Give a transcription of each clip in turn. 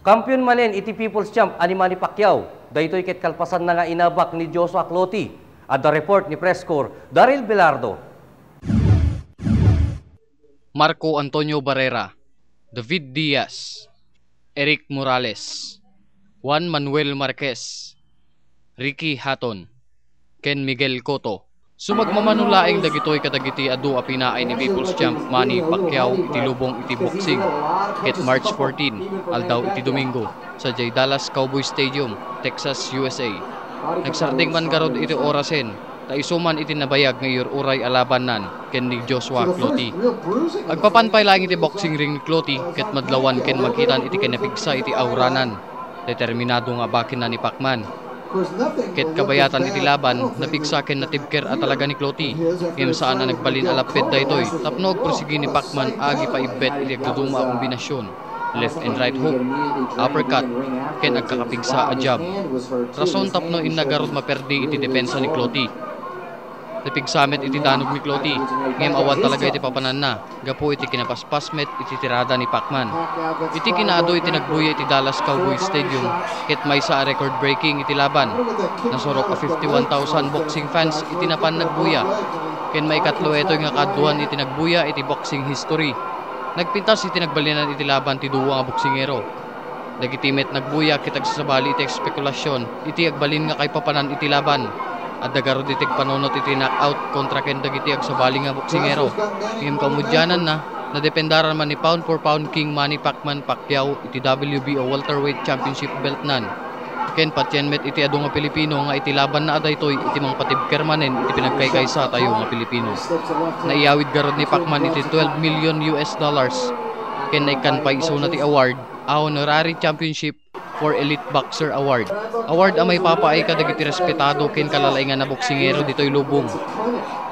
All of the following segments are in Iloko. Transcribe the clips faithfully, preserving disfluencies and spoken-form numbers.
Kampiyon manen iti People's Champ a ni Manny Pacquiao. Daytoy ket kalpasanna nga inabak ni Joshua Clottey. Adda report ni Press Corps Daryl Velardo. Marco Antonio Barrera, David Diaz, Eric Morales, Juan Manuel Marquez, Ricky Hatton, ken Miguel Cotto. Sumagmamano laeng dagitoy kadagiti adu a pinaay ni People's Champ Manny Pacquiao iti lubong iti boxing ket March fourteen, aldaw iti Domingo, sadiay Dallas Cowboys Stadium, Texas, U S A. Nagsardeng man garud iti orasen, ta isu man iti nabayag nga iyur-uray a labannan ken ni Joshua Clottey. Agpapan pay laeng iti boxing ring ni Clottey ket madlawan ken makitan iti kinapigsa iti auranan. Determinado nga abakenna ni Pacman. Ket kabayatan iti laban, napigsa ken natibker a talaga ni Clottey. Ngem saan a nagbalin a lapped daytoy tapno agprosigi ni Pacman a agipaibbet iti agduduma a kombinasion. Left and right hook, uppercut, ken agkakapigsa a jab. Rason tapno inna garud maperdi iti depensa ni Clottey. Napigsa met iti danug ni Clottey, ngem awan talaga iti papananna gapu iti kinapaspas met iti tirada ni Pacman. Iti kinaadu iti nagbuya iti Dallas Cowboys Stadium, ket maysa a record-breaking iti laban. Nasurok a fifty-one thousand boxing fans iti napan nagbuya, ken maikatlo itoy nga kaaduan iti nagbuya iti boxing history. Nagpintas iti nagbalinan iti laban ti duwa nga boksingero. Dagiti met nagbuya ket agsasabali iti espekulasion iti agbalin nga kaipapanan iti laban. Adda garud iti agpanunot iti knockout kontra ken dagiti agsabali nga boksingero. Ngem kamudiananna, nadependaran man ni pound for pound king Manny Pacman Pacquiao iti W B O welterweight championship beltnan. Ken patien met iti adu nga Pilipino nga iti labanna a daytoy iti mangpatibker manen iti pinagkaykaysa tayo nga Pilipino. Naiyawid garud ni Pacman iti twelve million U S dollars. Ken naikkan pay isuna ti award a Honorary Championship for Elite Boxer Award. Award a maipapaay kadagiti respetado ken kalalaingan a boksingero ditoy lubong.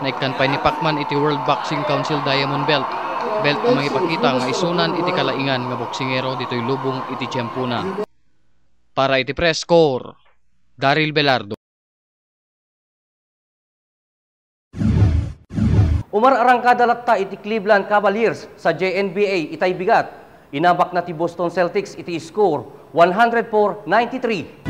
Naikkan pay ni Pacman iti World Boxing Council Diamond Belt, belt a mangipakita nga isunan iti kalaingan nga boksingero ditoy lubong iti tiempona. Para iti Press Corps, Daryl Velardo. Umar-arangkada latta iti Cleveland Cavaliers sadiay N B A itay bigat. Inabakna ti Boston Celtics iti score one hundred four ninety-three.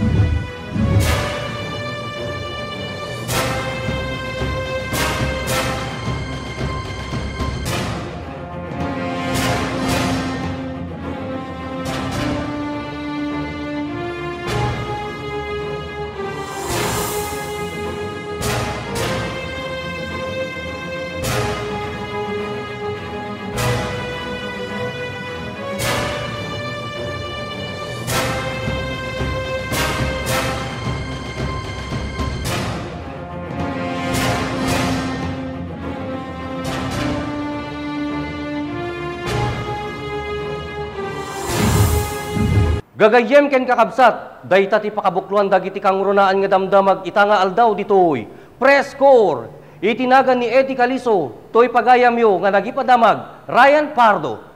Gagayyem ken kakabsat, dayta ti pakabukloan dagiti kangrunaan nga damdamag ita nga aldaw ditoy Press Corps. Iti nagan ni Eddie Caliso, toy pagayamyo nga nagipadamag, Ryan Pardo.